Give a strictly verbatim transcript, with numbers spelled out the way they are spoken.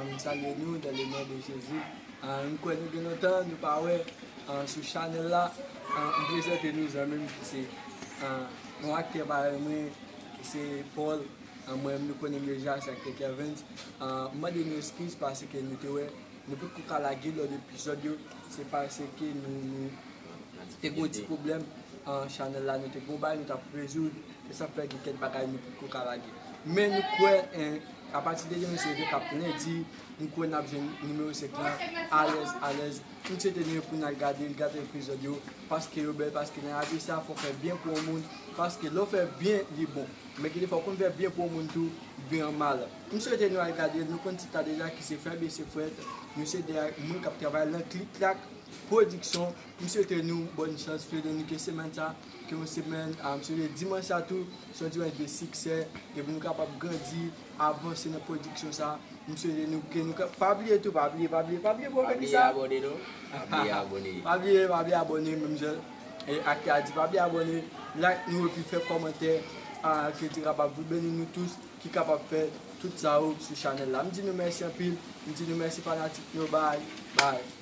M salye nou dans le nom de Jésus. Ah, m kwè nou gen lontan nou pa wè, ah, sou chanèl la. Ah, m prezante nou zanmi m ki se, ah, yon aktè parèy mwen, ki se Paul. Ah, mwen menm nou konnen m deja, se aktè Kervens. Ah, m mande nou eskiz paske nou te wè nou potko ka lage lòt epizòd yo, se paske nou, nou te gen yon ti pwoblèm, ah, chanèl la, nou te gen yon bagay nou t ap rezoud, se sa k fè gen kèk bagay nou potko ka lage. Men nou kwè, en, apati de demen se depi k ap lendi, m kwè n ap jwenn nimewo senk lan alèz, alèz. M swete nou pou n al gade l, gade epizòd yo, paske yo bèl, paske nan lavi sa, fò w fè byen pou yon moun, paske lè w fè byen, li bon. Men gen defwa w konn fè byen pou yon moun tou, byen an mal. M swete nou al gade l, nou konn tit la deja ki se Frè Byen se Frèt, nou se de moun k ap travay nan Klik Klak Pwodiksyon. M swete nou bòn chans, m swete nou ke semèn sa, ke yon semèn, ah, m swete dimanch sa tou, se yon dimanch de siksè, ke pou nou kapab grandi, avanse nan pwodiksyon sa. M swete nou ke nou ka, pa bliye tou, pa bliye, pa bliye, pa bliye pou fè kisa. Pa bliye abòne non. Pa bliye abòne. Pa bliye, pa bliye abòne, menm jan e aktè a di, pa bliye abòne, like nou, epi fè kòmantè, ah, ke Dye kapab beni nou tous, ki kapab fè tout sa yo sou chanèl la. M di nou mèsi anpil, m di nou mèsi fanatik nou, bye, bye.